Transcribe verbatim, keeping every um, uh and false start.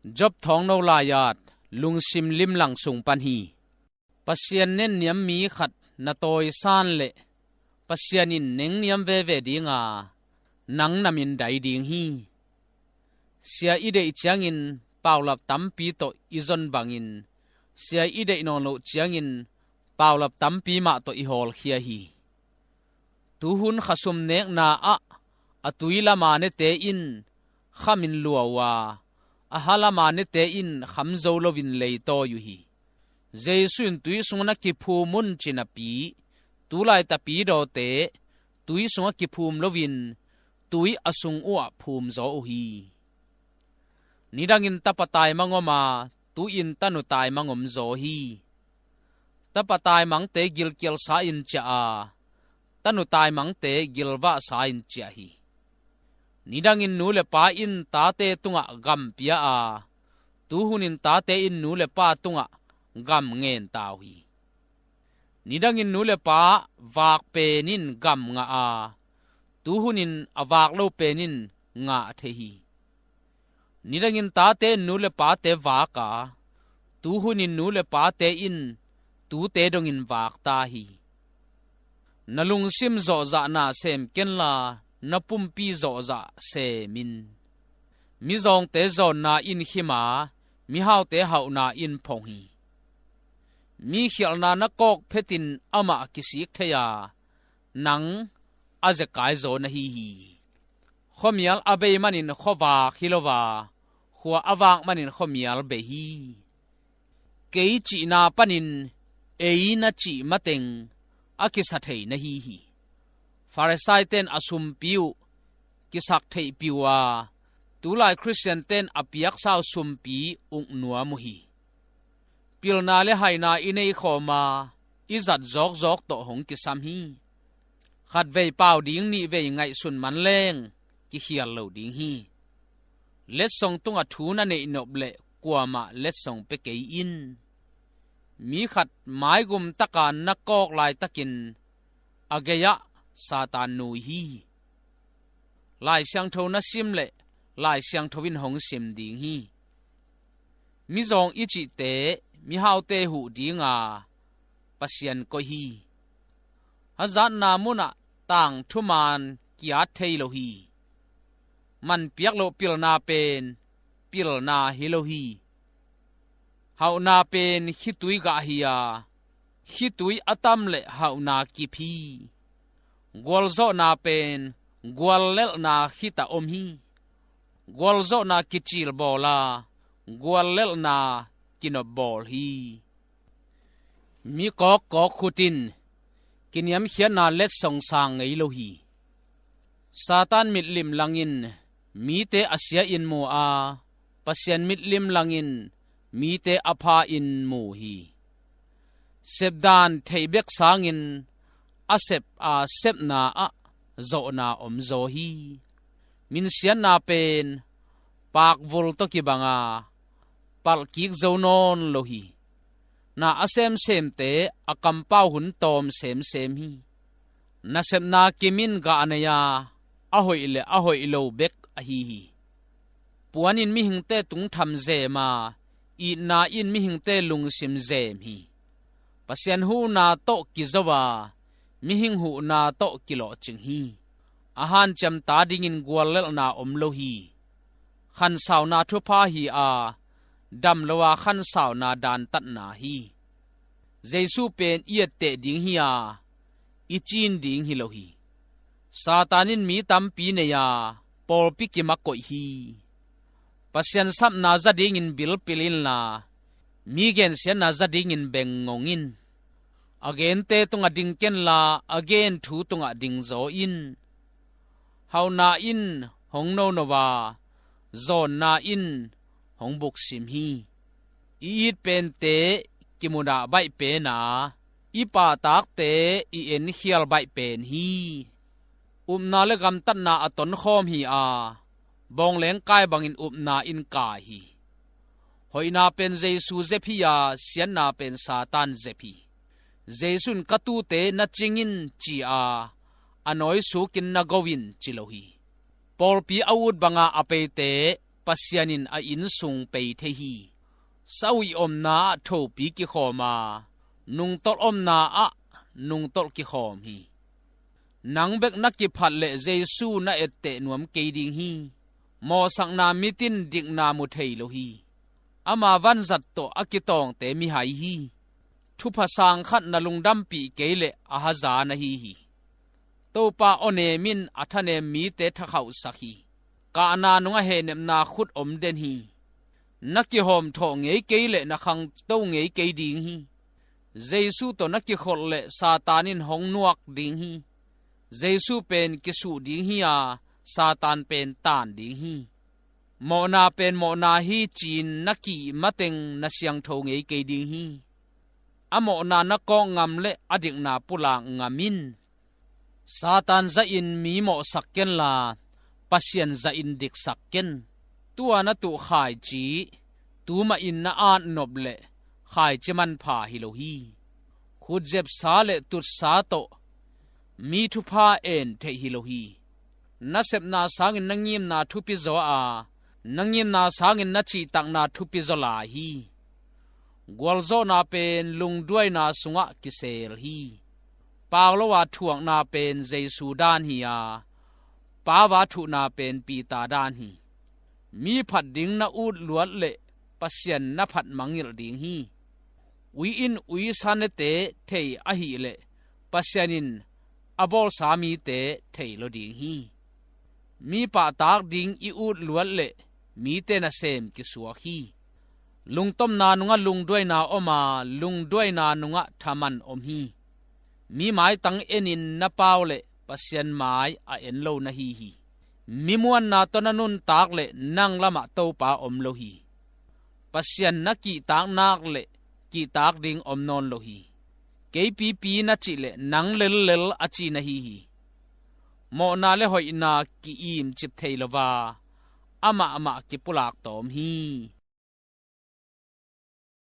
Job thawngno lai-at lungsim limlang sung pan hi. Pasian nenniam mi khat na tawisan leh Pasian in nengniam veve dinga, nang namin dai ding hi. Sia i deih ciangin paulap tampi tawh i zon bangin, sia i deih nawn loh ciangin paulap tampi mah tawh i hawlkhia hi. Tuhun khasum nekna ah a tui lama nete in khamin lua uh a, a ha lama nete in kham zo loin leitawi uh hi. Jesu in tui sungah na kiphum un ci napi, tulai tapidawte tui sungah kiphum loin tui a sung uhah phum zaw uh hi. Nidangin tapa taimang om a, tu-in tanu taimang om zaw hi. Tapa taimangte gilkialsa in ciah a, tanu taimangte gilvahsa in ciah hi. Nidangin nu le pa in tate tungah gam pia a, tuhunin tate in nu le pa tungah gam ngen ta uh hi. Nidangin nu le pa vak pen in gam ngah a, tuhunin a vak lo pen in ngah thei hi. Nidangin tate in nu le pate vak a, tuhunin nu le pate in tute dongin vak ta hi. Na lungsim zawhzahna sem kenla, na pumpi zawhzah sem in. Mizawngte zawnna in khim a, mihaute hauhna in phong hi. Mi khialhna na kawk phetin amah kisik thei a, nang a zekai zaw na hi hi. Khuamial a bei manin khuavak hi lo a, khua a vak manin khuamial bei hi. Kei cihna panin ei na cih mateng a kisa thei na hi hi. Farisai-ten a sumpi uh kisak theihpih uh a, tulai Khristian-ten a piaksa uh sumpi uk nuam uh hi. Pilna le haina i nei khawm a, i zat zawkzawk tawh hong kisam hi. Khatvei pau ding nihvei ngaihsun man leng kikhial lo ding hi. Letsong tungah thu na neih nop leh kuamah letsong pia kei in. Mi khat maigum taka na kawk laitakin a gei-ah Satan nui hi. Lai Siangtho na sim leh Lai Siangtho in hong sim ding hi. Mizawng i cihte mihaute huh dinga Pasian koih hi. Hazatna munah tang thuman ki-at thei lo hi. Man piak loh pilna pen pilna hi lo hi. Hauhna pen khitui gah hi a, khitui a tam leh hauhna kip hi. Gualzawhna pen guallelhna khitah om hi. Gualzawhna kicil bawl a, guallelhna kinop bawl hi. Mi kawkkawk khut in kiniamkhiatna letsong sang ngei lo hi. Satan mitlim langin mite a sia in mu a, Pasian mitlim langin mite a pha in mu hi. Sepdan theih bek sangin a sep a sepna ah zawhna om zaw hi. Minsiatna pen pakvul tawh kibang a, palh kik zo nawn lo hi. Na a semsemte a kampau hun tawm semsem hi. Nasepna kimin gah nei a, a hoih le a hoih lo bek ahi hi. Puan in mihingte tungtham zem a, itna in mihingte lungsim zem hi. Pasian huhna tawh kizo a, mihing huhna tawh kilawhcing hi. A hanciam ta dingin guallelhna om lo hi. Khansauna thupha hi a, dam lo a khansauna dantatna hi. Jesu pen i etteh ding hi a, i cin ding hi lo hi. Satan in mi tampi nei a, pawlpi kim a koih hi. Pasian sapna za dingin bilpil inla, mi gensiatna za dingin beng ngong in. A gente tungah ding kenla, a gen thu tungah ding zaw in. Hauhna in hong nono a, zawnna in hong buksim hi. I it pente kimudah baih pen a, i pahtakte i enkhial baih pen hi. Upna le gamtatna a tonkhawm hi a, bawngleng kai bangin upna in kai hi. Hoihna pen Jesu zep hi a, siatna pen Satan zep hi. Jesu in ka tuute na cing in ci a, a nawi sukin na go in ci lo hi. Pawlpi a ut banga a peite Pasian in a inn sung pei thei hi. Sauih omna ah thopi kikhawm a, nungtolh omna ah nungtolh kikhawm hi. Nang bek na kiphat leh Jesu na etteh nuam kei ding hi. Mawhsakna mit in dikna mu thei lo hi. Ama vanzat tawh a kitawngte mihai hi. Thupha sang khat na lungdampih kei leh a haza na hi hi. Topa awnem in a thanem mite thakhauhsak hi. Kahna nungah hehnepna khut om den hi. Na kihawmthawh ngei kei leh na khangto ngei kei ding hi. Jesu tawh na kikholh leh Satan in hong nuak ding hi. Jesu pen kisuh ding hi a, Satan pen taan ding hi. Mawhna pen mawhna hi ci-in na kih mateng na siangtho ngei kei ding hi. A mawhna na kawk ngam leh a dikna pulak ngam in. Satan zahin mi mawhsak kenla, Pasian zahin diksak ken. Tua na tuh khaici tu mahin na at nop leh khaici manpha hi lo hi. Khutzepsa leh tutsa tawh mi thupha en theih hi lo hi. Na sepna sangin na ngimna thupi zaw a, na ngimna sangin na cihtakna thupi zaw lai hi. Gualzawhna pen lungduaina sungah kisel hi. Pau lo a thuakna pen Jesu dan hi a, pau a thuhna pen Peter dan hi. Mi phat ding na ut luat leh Pasian na phat mangngilh ding hi. Ui in uisa nete thei ahih leh Pasian in a bawlsa mite thei lo ding hi. Mi pahtak ding i ut luat leh mite nasem kisuak hi. Lungtomna nungah lungduaina om a, lungduaina nungah thaman om hi. Mi maitang enin na pau leh Pasian mai a en lo na hi hi. Mi muanna tawh na nuntak leh nang lamah Topa om lo hi. Pasian na kihtak nak leh kihtak ding om nawn lo hi. Kei pipi na cih leh nang lellel a ci na hi hi. Mawhna leh hoihna ki-imcip thei lo a, amahmah kipulak tawm hi.